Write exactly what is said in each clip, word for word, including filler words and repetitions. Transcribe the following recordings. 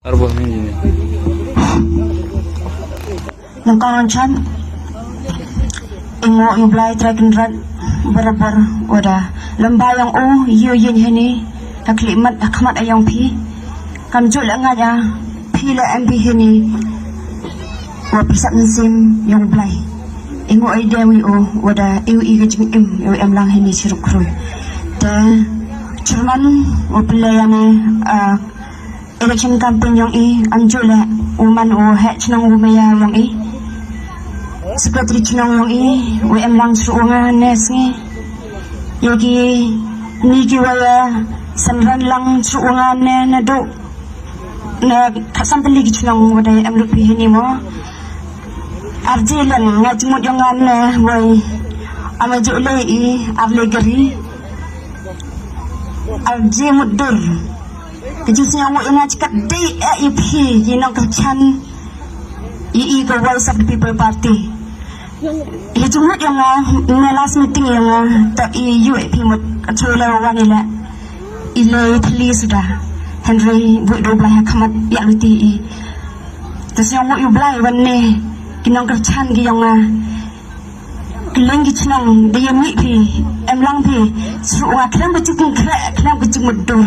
Arbo ni ni. Nangkong nangchan. Ingo yu Blai Trai Kynrad barabor wada lamba yong u yu yin hini. Hakli mat hakmat ayong pi. Kam ju la ngaja pi la M P hini. Wa pisat nsim yong Blai. Ingo ai de wi u wada iu i ga jing im iu em lang hini siruk krui. Te chairman wa pile yani. Election campaign yong i, am ju le, u man u heh chnong u maya yong i. Secretary chnong yong i, u em lang chru u nga ne sngi. Ye ki ni ki waya, san ran lang chru u nga ne na du. Na khasan peli ki chnong u dai em lut pi hini mo. Arji len nga jimut yong nga ne wai. Ama ju le i, arle gari. Arji mut dur. Ka jingsngew ngut ïa nga chi kat dei eh ïa phi ki nongkyrchan ïa i ka Voice of the People Party. Hi jingmut ïa nga, ne last meeting ïa nga, ta i yu eh phi mut ka chule wan i le. I le i thli suda. Hynrei buh do Blai ha khmat ïa luti i. Ta sngew ngut ïa Blai wan ne ki nongkyrchan ki ïa nga. Kylliang ki chnong da ïa mih phi, em lang phi, sru nga khlem ka jingkhreh, khlem ka jingmutdur.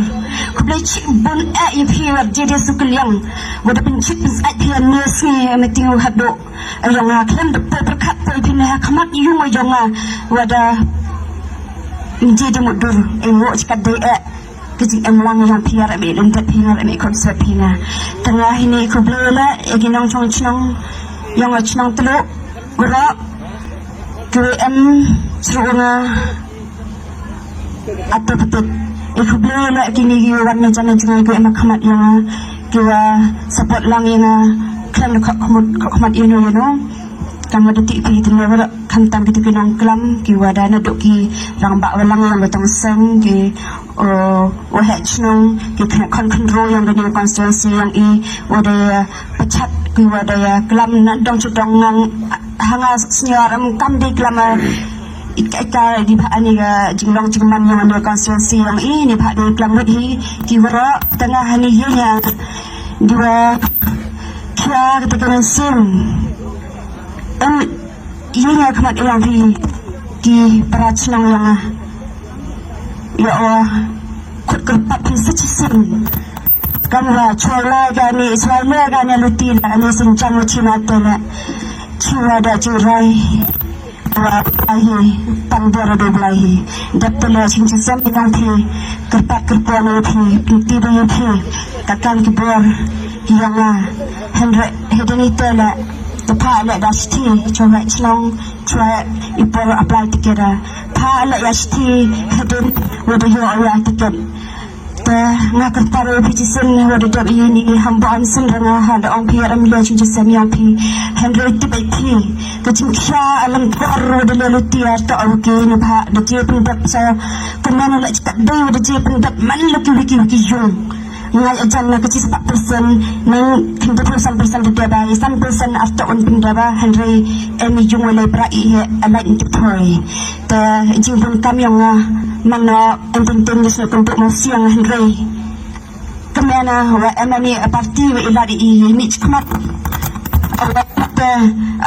Khublei chibun eh ïa phi wat jade su kylliang. Wada pynchit pynsait phi ne sngi em ting u haduh. Ayong nga khlem da poi pyrkhat poi phi ne ha khmat yung ayong nga. Wada jade mutdur, eh ngo chikat dei eh. Ka jingem lang yong phi nga rem i lyndet phi nga rem i khot sot phi nga. Tang nga hini khublei la ïa ki nongchong chnong yong nga chnong Tluh Gurok. Ki em sru nga ato betuk. I khublei la kini ki wan na jana jana ki em khmat yong nga. Ki wa support lang yong nga. Khlem da khot khmut khot khmat ïa no ïa no. Kam wa da tip phi tynne wa da khamtam kito ki nongklam ki wa da naduh ki rangbah walang yong ka Tongseng ki, uh, waheh chnong ki khon khynroo yong kane ka constituency yong i wa da, uh, pachat ki wa da, uh, klam na dong chu dong ngang ha nga snier em kam dei klam, uh, ika ika di bha ani ka jinglong jingman yong kane ka constituency yong i ni bha dei klam rit hi ki waroh tang nga hani ïa ïa di wa khia kata ka mynsiem. Em, ïa nga khmat ïa phi ki para chnong ïa nga. Ïa wa khut kyrpad phi sa chisien. Kam wa chwa la ga ni, chwa la ga ni luti la ni sin chang wa chima te la. Chwa da churai. Wa hi pang bor do Blai hi. Dap te la chin chisien ïa phi kyrpad kyrpad ïa phi, phi ti do ïa phi. Ka kam ki bor ïa nga. Hynrei hynrei te la. Te pha leh da shithi, chwa chnong, chwa i por apply ticket da. Pha leh ïa shithi, hadien, wa da ïoh ïa ticket. Te nga kyrpad ïa phi chisien, wa da dep ïa ni, ham ba am sien da nga, ha da ong phi, ram leh chisien ïa phi. Hynrei tip ïa phi, ka jingkhia, alang kor, wa da leh luti, ar to, okay, ni pha, da jia pyndep, sa, kumne leh chikat dei, wa da jia pyndep, man leh ki wiki, wiki yung. Ngai ajan na ka chi spah persen, nang khyndiat phew san persen da deba, san persen arta un pynda ba, hynrei em i jong u lei bra i he alai in tip thoi. Te jingbun kam yong nga, man na entertain yes na kynduh mo siang hynrei. Kemena wa em ani a party wa i lad i mi chikmat. Wa te,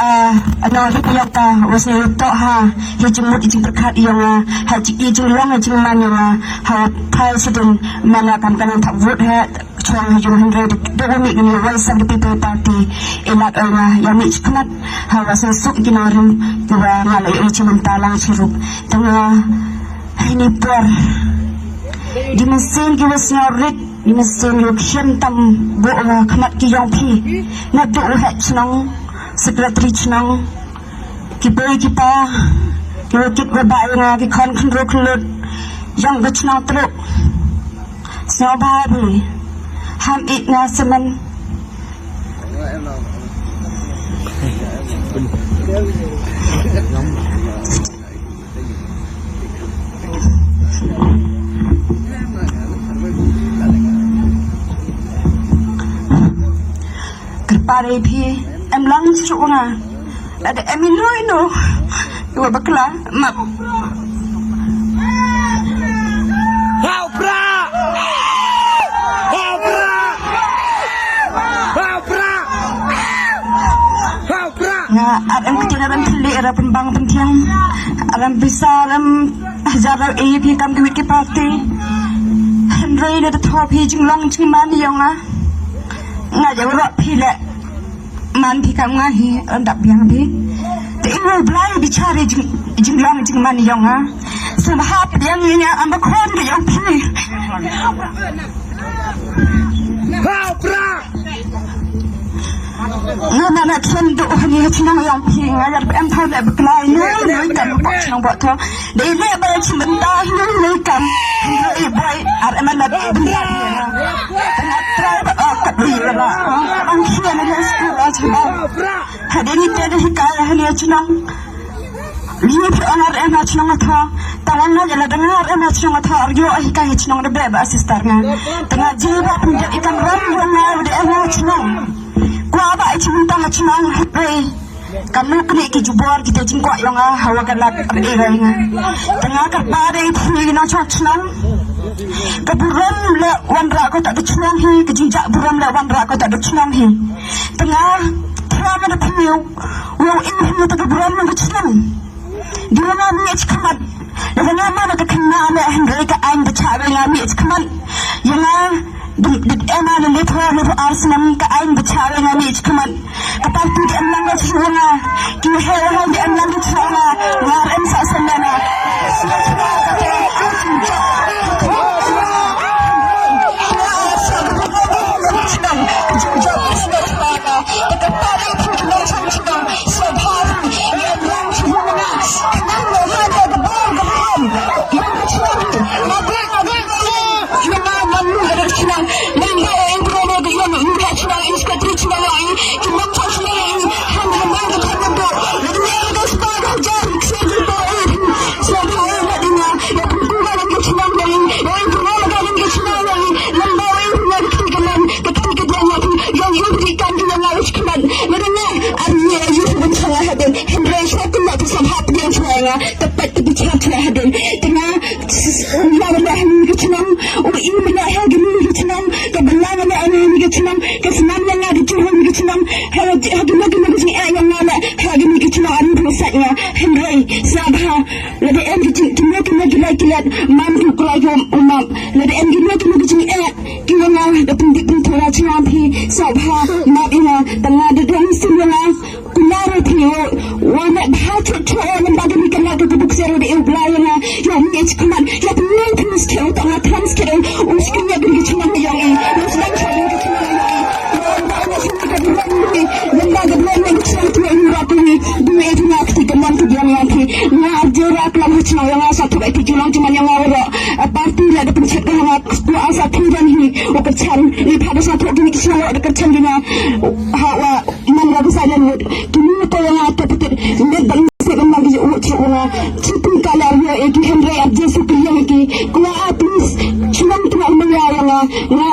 ah, ano ri yong ta, wa sne to ha, he jingmut i jingpyrkhat yong nga, ha ji i jinglong i jingman yong nga, ha phai sudun, mana kam kanang thap vote he, Chong ha jong hynrei da, da uni uni Voice of the People Party. Ilat oi nga ïa mih chikmat ha wa suk suk ki nongrim ki wa nga la ïohi chi mynta lang chirup. Tang nga ha ini por. Di mynsiem ki wa sngewrit, di mynsiem ki wa khiem tam buh wa khmat ki yong phi. Naduh u heh chnong, secretary chnong, ki bei ki pa, ki wa kit wa bah ïa nga, ki khon khynroo khyllood yong ka chnong Tluh. Sngewbha phi, ham ïeit nga shen. Kyrpad ïa phi, em lang shuh nga. Lada em ino ino. Iwa bakla, map. Ha u Prah! Ha u Prah! Nga ar em ktien, ar em thylliej, ar em pynbang pynthiang, ar em pisa, ar em hajar, ar em ïa phi kam ki wit ki party. Hynrei lada thoh phi jinglong jingman ïong nga, nga ïa waroh phi leh man phi kam nga hi, ym dap biang phi. Te i Blai bichar ïa jing, jinglong jingman ïong nga. Sngewbha pdiang ïa nga, ym ba khon ka ïong phi. Nga na na khlem duh hani ha chnong ïong phi, nga ïar em thaw leh bakla ïa noi noi kam bok chnong bok thaw. Dei leh ba chim bynta ïa noi noi kam. Hynrei boi ar em na bynta ïa nga. Tang nga trai ba ok kat ri ba la. Ang khia na ha skul a chim. Hadien ite da hikai hani ha chnong. Ïa phi ong ar em ha chnong thaw. Tang nga ïa la dang ar em ha chnong thaw, ar ïoh hikai ha chnong da beh ba sister nga. Tang nga ji ba pynjah i kam ram ïa nga da em ha chnong. Kwah ba i chim bynta ha chnong hynrei kam mut kane ki jubor kita jingkwah ïong nga ha wa ka lad ar e roi nga. Tang nga kyrpad ïa phi nongshong chnong. Ka burom leh wanrah ko ta ka chnong hi, ka jingjah burom leh wanrah ko ta ka chnong hi. Tang nga thra ma da phi u u in hi ta ka burom nong ka chnong. Di wa nga mih ha khmat. Lada nga ma na ka khynnah leh hynrei ka aiñ ba chah wei nga mih ha khmat. Ïa nga dum dit em a leh leh thra leh ar snem ka aiñ ba chah wei nga mih ha khmat. Ka party di em lang ka shu nga. Ki hei hei di em lang ka shu nga. Nga em sa sen na. Hynrei sha kynnoh phi sngewbha pdiang shuwa ïa nga, te peit te bichar shuwa hadien. Te nga, s-, s-, u ïa u leh ha kane ka chnong, u i u leh ha kane ka chnong, ka bylla nga leh ha kane ka chnong, ka snam ïa nga da jingmut ha kane ka chnong, ha, ha kino kino ka jingeh ïa nga leh ha kane ka chnong, ar ïoh pynshait nga. Hynrei sngewbha, lada em ki jing, kino kino ki lait ki lait, man ki u Trai kum u map, lada em kino kino ki jingeh ki ïa nga da pyndih pynthura sngewbha phi, sngewbha map ïa nga, tang nga da dang sim ïa nga. Kumne ruh phi, wa, wa meh bha chot chot, lem bad kane ka lad ka buk ser ruh da ïoh Blai ïa nga. Ïoh mih ha khmat, ïoh pynlong phi skhem, tang nga thrang skhem, um skhem ïa kane ka chnong ïa nga. Ïoh sdang sha kane ka chnong ïa nga. Ïoh sdang sha kane ka chnong ïa nga. Lem bad ka Blai ïa nga, ka chnong ïa nga, ïoh sdang sha kane ka chnong ïa nga. Nga arjura klam ha chnong ïa nga, sa thuh ïa phi jinglong jingman ïa nga waroh. A party la da pynchit ka ha nga, kwah sa thuh ïa hi, u kyrchan, ni pha da sa thuh kine ki chnong waroh da kyrchan ïa nga. Ha wa Man la ka sa ïa lut. Kine ko ïa nga to pyntit. Met ba ngi sep ba ngi u chu nga. Chi pynka la ïa e ki hynrei ar Jesu ki ïa ki. Kwah a please. Chnong tnga u maya ïa nga. Nga.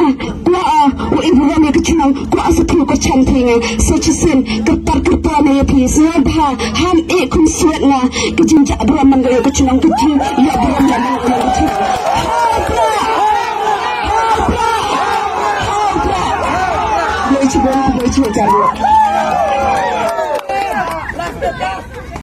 Kwah a u i burom ïa ki chnong. Kwah a sa pynka chan phi nga. Sa chi sien. Kyrpad kyrpad na ïa phi. Sngewbha. Ham e kum suet nga. Ki jingjah burom man ïa ki chnong ki jing. Ïa burom ïa man ïa ki chnong. Ïa chi burom ïa chi burom.